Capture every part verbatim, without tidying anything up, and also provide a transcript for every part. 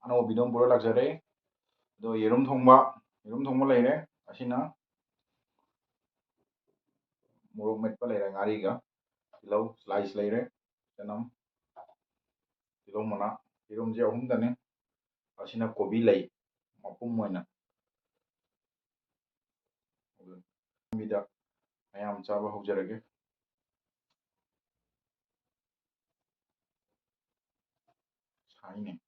ꯑꯅꯧꯕ video ꯑꯃ ꯄꯨꯔ ꯂꯥꯛꯆꯔꯦ꯫ ꯑꯗꯣ ꯌꯦꯔꯨꯝ ꯊꯣꯡꯕ, ꯌꯦꯔꯨꯝ ꯊꯣꯡꯕ ꯂꯩꯔꯦ꯫ ꯑꯁꯤꯅ ꯃꯣꯔꯣꯛ ꯃꯦꯠꯄ ꯂꯩꯔꯦ, ꯉꯥꯔꯤꯒ ꯇꯤꯜꯍꯧ slice ꯂꯩꯔꯦ, ꯆꯅꯝ, ꯇꯤꯜꯍꯧ ꯃꯅꯥ, ꯌꯦꯔꯨꯝꯁꯦ ꯑꯍꯨꯝꯗꯅꯤ꯫ ꯑꯁꯤꯅ ꯀꯣꯕꯤ ꯂꯩ ꯃꯄꯨꯝ ꯑꯣꯏꯅ꯫ ꯃꯤꯗ ꯃꯌꯥꯝ ꯆꯥꯕ ꯍꯧꯖꯔꯒꯦ꯫ ꯁꯥꯏꯅꯦ꯫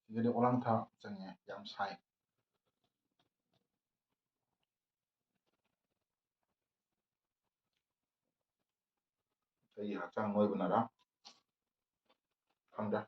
ꯁꯤꯗꯗꯤ ꯑꯣꯂꯥꯡꯊꯥ ꯆꯪꯉꯦ, ꯌꯥꯝ ꯁꯥꯏ꯫ ꯑꯩꯒꯤ ꯍꯛꯆꯥꯡ ꯅꯣꯏꯕꯅꯔꯥ ꯈꯪꯗ꯭ꯔꯦ꯫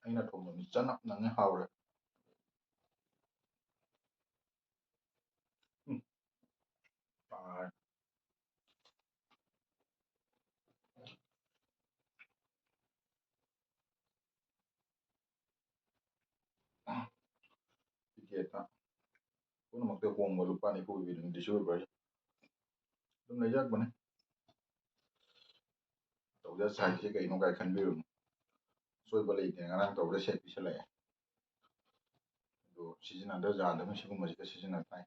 ꯑꯩꯅ ꯊꯣꯡꯕ ꯃꯤ ꯆꯅꯞ ꯅꯪꯉꯦ, ꯍꯥꯎꯔꯦ꯫ ꯎꯝ꯫ ꯍꯥꯎꯔꯦ꯫ ꯇꯤꯀꯦꯠꯇ ꯄꯨꯝꯅꯃꯛꯇ ꯍꯣꯡꯕ ꯂꯨꯄꯥ ꯅꯤꯐꯨ ꯄꯤꯕꯤꯗꯨꯅꯤ ꯗꯤꯁꯦꯝꯕꯔ꯫ ꯑꯗꯨꯝ ꯂꯩꯖꯔꯛꯄꯅꯤ꯫ ꯇꯧꯖ ꯁꯥꯏꯁꯦ ꯀꯩꯅꯣ ꯀꯥꯏ ꯈꯟꯕꯤꯔꯨꯅꯨ꯫ ꯑꯁꯣꯏꯕ ꯂꯩꯇꯦ, ꯉꯔꯥꯡ ꯇꯧꯕꯗ ꯁꯦꯠ ꯄꯤꯁꯜꯂꯛꯑꯦ꯫ ꯑꯗꯣ ꯁꯤꯖꯤꯟꯅꯗ ꯌꯥꯗꯕꯅꯤ, ꯁꯤꯒꯨꯝꯕꯁꯤꯗ ꯁꯤꯖꯤꯟꯅ ꯇꯥꯏ꯫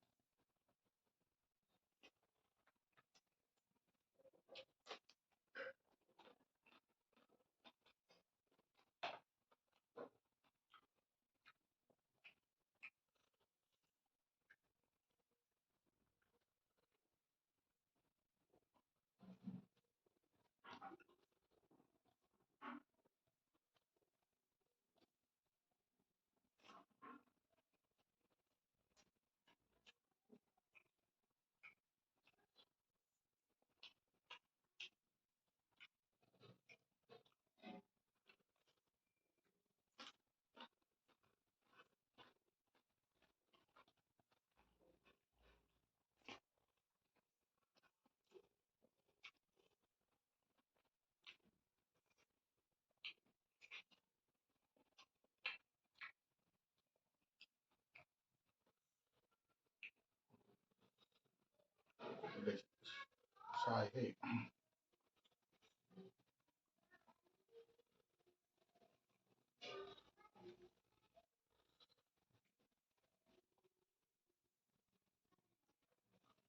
ꯁꯥꯏꯍꯦ꯫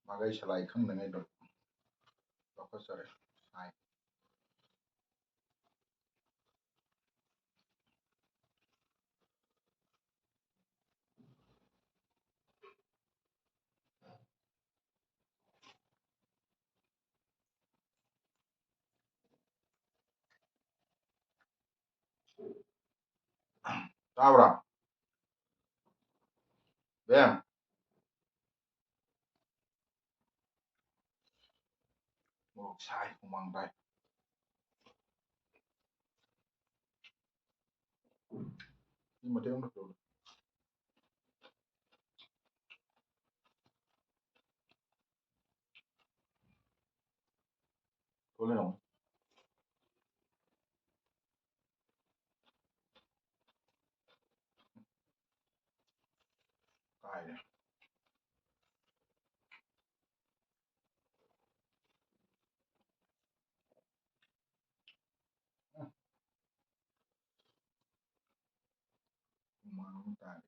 ꯃꯥꯒꯩ ꯁꯂꯥꯏ ꯈꯪꯗꯉꯩꯗꯣ ꯂꯧꯈꯠꯆꯔꯦ꯫ ꯁꯥꯏ꯫ ꯇꯥꯕ꯭ꯔꯥ? ꯕꯦꯝ꯫ ꯃꯣꯔꯣꯛ ꯁꯥꯏ, ꯍꯨꯃꯥꯡ ꯇꯥꯏ꯫ ꯁꯤ ꯃꯇꯦꯛ ꯑꯃ ꯇꯧꯔꯣ꯫ ꯊꯣꯛꯂꯛꯑꯦ ꯑꯃꯨꯛ꯫ ꯀꯥꯏꯔꯦ꯫ ꯍꯨꯃꯥꯡ ꯑꯃ ꯇꯥꯔꯦ꯫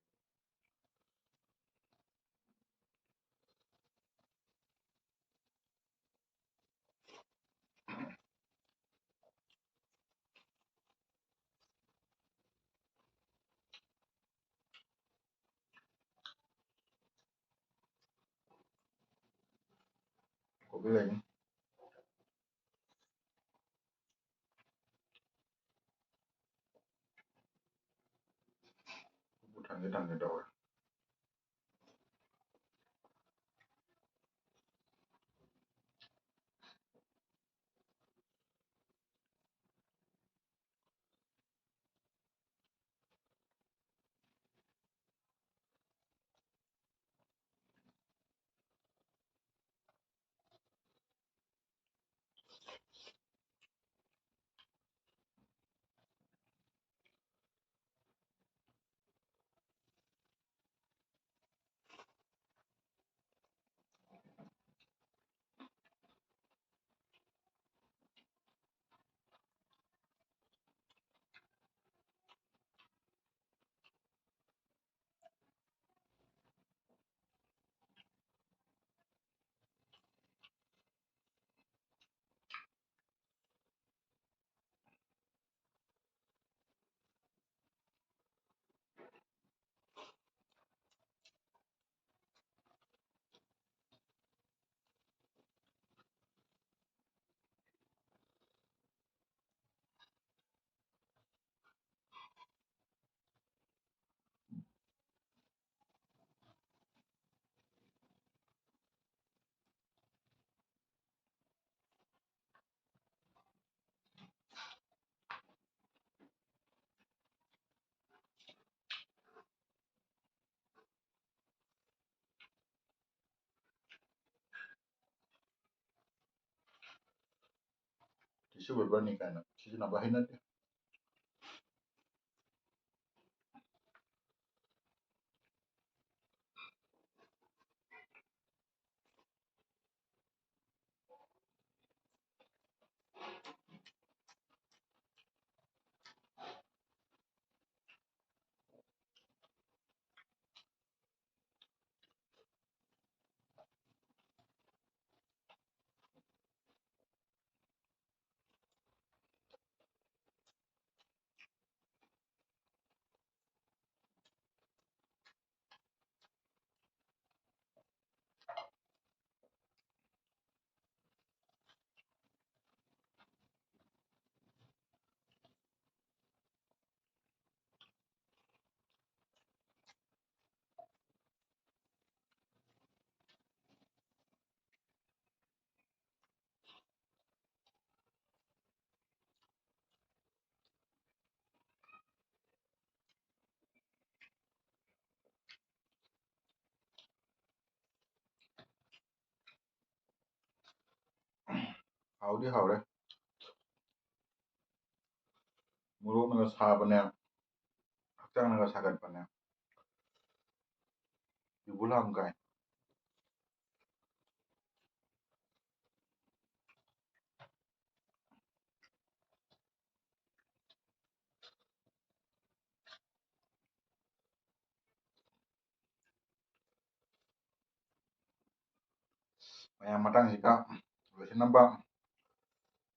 ꯀꯣꯕꯤ ꯂꯩꯅꯤ꯫ ꯊꯝꯒꯦ ꯊꯝꯒꯦ ꯇꯧꯔꯦ꯫ ꯇꯤꯁꯨ ꯄꯦꯄꯔꯅꯤ ꯀꯥꯏꯅ ꯁꯤꯖꯤꯟꯅꯕ ꯍꯩꯅꯗꯦ꯫ ꯍꯥꯎꯗꯤ ꯍꯥꯎꯔꯦ꯫ ꯃꯣꯔꯣꯛꯅꯒ ꯁꯥꯕꯅꯦ, ꯍꯛꯆꯥꯡꯅꯒ ꯁꯥꯒꯠꯄꯅꯦ꯫ ꯕꯤꯕꯨꯂꯥ ꯑꯃ ꯀꯥꯏ꯫ ꯃꯌꯥꯝ ꯃꯇꯥꯡꯁꯤꯒ ꯂꯣꯏꯁꯤꯟꯅꯕ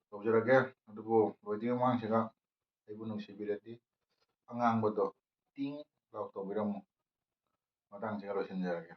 ꯇꯧꯖꯔꯒꯦ꯫ ꯑꯗꯨꯕꯨ ꯂꯣꯏꯗ꯭ꯔꯤꯉꯩ ꯃꯃꯥꯡꯁꯤꯒ ꯑꯩꯕꯨ ꯅꯨꯡꯁꯤꯕꯤꯔꯗꯤ ꯑꯉꯥꯡꯕꯗꯣ ꯇꯤꯡ ꯂꯥꯎ ꯇꯧꯕꯤꯔꯝꯃꯨ꯫ ꯃꯇꯥꯡꯁꯤꯒ ꯂꯣꯏꯁꯤꯟꯖꯔꯒꯦ꯫